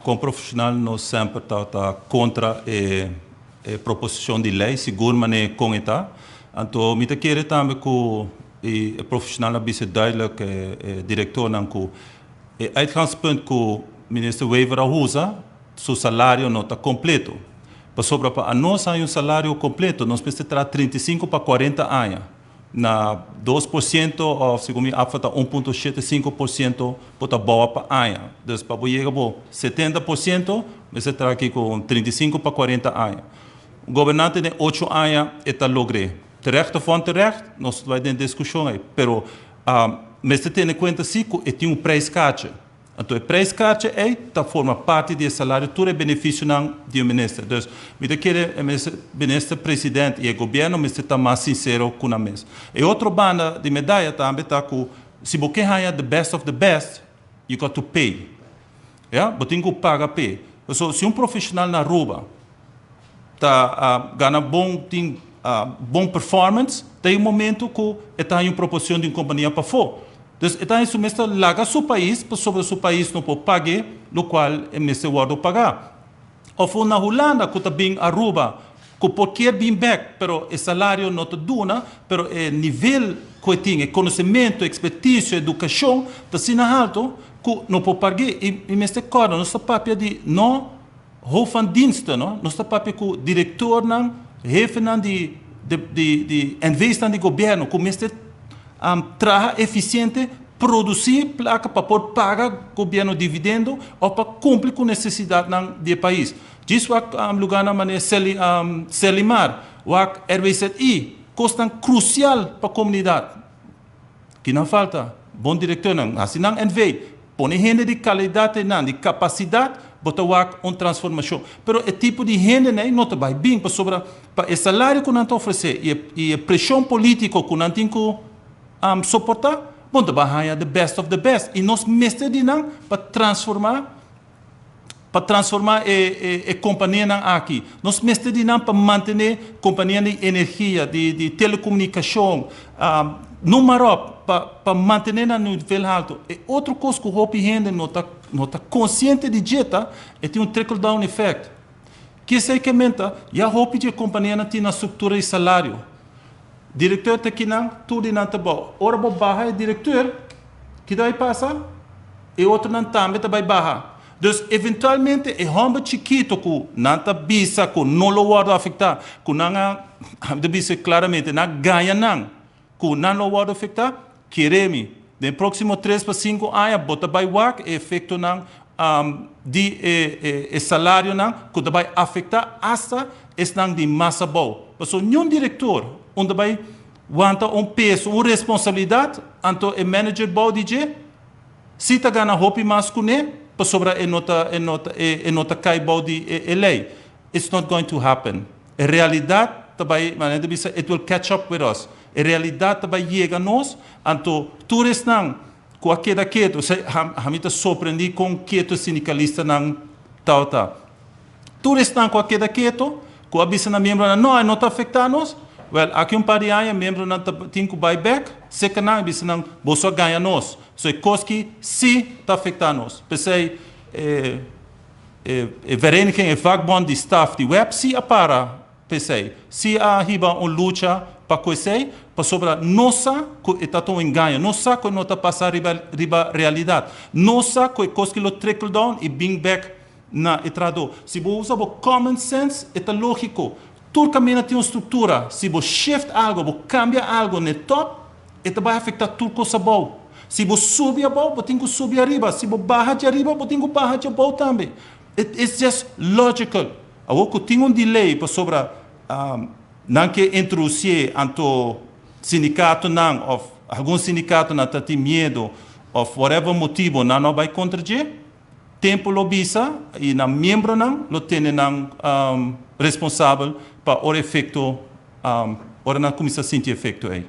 Como profesional nos semper ta contra e proposicion di ley, sigur manera con e ta. Anto, mi ta kere tambe cu e profesional a bisa duidelijk directornan cu e uitgangspunt cu minister Wever a usa, su salario no ta completo. Pasobra pa nos un salario completo, nos mester traha 35 pa 40 aña. Na 2% of segun mi APFA ta 1,75% por ta boa pa aña. Dus pa yega bo 70%, mester traha aki cu 35 pa 40 aña. Gobernante den 8 aña e ta logra. Terecht of onterecht, nos ta bay den discusion ey. Pero mester tene cuenta si cu tin un prijskaartje. Anto, e prijskaartje ey ta forma parti di salario, tur e beneficionan di minister. Dus, mi ta kere minister president y e gobierno mester ta mas sincero cu nan mes. E otro banda di medaya tambe ta cu si bo kier the best of the best, you got to pay. Yeah? Bo tin cu paga p'e. So, si un profesional na Aruba ta gana bon, tin bon performance, tin un momento cu e ta den proposicion di un compania pafo. Dus e ta mester laga su pais, pasobra su pais no por paga, locual e mester wordo paga. Of na Hulanda, cu ta bin Aruba, cu por kier bin back, pero e salario no ta duna, pero e nivel cu tin, e conocimento, expertise, educacion, ta asina halto, cu no por paga. Y mester corda, nos ta papia di no hoofd van diensten, no? Nos ta papia cu directornan, jefenan di NV's di gobierno, cu mester traha eficiente, produci placa pa por paga gobierno dividendo of pa cumpli cu necesidad di pais. Djis wak lugar nan manera Serlimar, wak RWZI, cos crucial pa e comunidad. Cu no falta, bon directornan, asina nan NV, pone hende di calidad nan, di capacidad, bo ta wak un transformacion. Pero e tipo di hende nan no ta bay bin pasobra pa e salario cu nan ta ofrece y e presion politico cu nan tin cu soporta, bon, ta bay the best of the best. Y nos mester di nan pa transforma e companianan aki. Nos mester di nan pa mantene compania di energia, di telecomunicacion, numero pa mantene na nivel halto. Y otro cos cu hopi hende no ta consciente di dje ta, e tin un trickle down effect. Cu esey kiermen ta, ya hopi di compania nan tin na structura di salario. Director ta aki nan, tur di nan ta bon. Ora bo baha e director, kico ta bay pasa? E otronan tambe ta bay baha. Dus eventualmente e homber chikito cu nan ta bisa cu no lo wordo afecta, cu nan a bisa claramente, nan gana nan, cu nan lo wordo afecta, kere mi. Den proximo 3 pa 5 aña, bo ta bay wak e efectonan di e salarionan, cu ta bay afecta hasta esnan di mas abou. Paso ningun director, unda bay wanta un peso, un responsabilidad, anto e manager bou di dje, si ta gana hopi mas cu ne, pasobra e no ta cay bou di e ley. It's not going to happen. E realidad tambe, manera di bisa, it will catch up with us. E realidad tambe yega nos, anto tur esnan cu a keda keto, ami ta sorprendi con keto sindicalistanan ta. Tur esnan cu a keda keto, cu a bisa nan miembronan, no, no ta afecta nos. Well, aki un par di aña, miembronan tin cu bay back, serca nan, bisa nan, boso a gaña nos. So, e cos aki si ta afecta nos. P'esey, e vereniging, e vakbond di staff di WEB, si a para, p'esey, si a hiba un lucha pa esey, pasobra nos sa cu ta un engaño, nos sa cu no ta pasa riba realidad, nos sa cu cos cu lo trickle down y bring back na e trahado. Si bo usa common sense, ta logico. Tur caminda tin un structura. Si bo shift algo, bo cambia algo na top, e ta bay afecta tur cos abou. Si bo subi abou, bo tin cu subi ariba. Si bo baha di ariba, bo tin cu baha di abou tambe. It's just logical. Awor cu tin un delay pasobra nan kier introduci anto sindicatonan of algun sindicatonan ta tin miedo of whatever motibo nan no bay contra dje, tempo lo bisa y nan miembronan lo tene nan responsabel pa e efecto, ora nan cuminsa sinti efecto ey.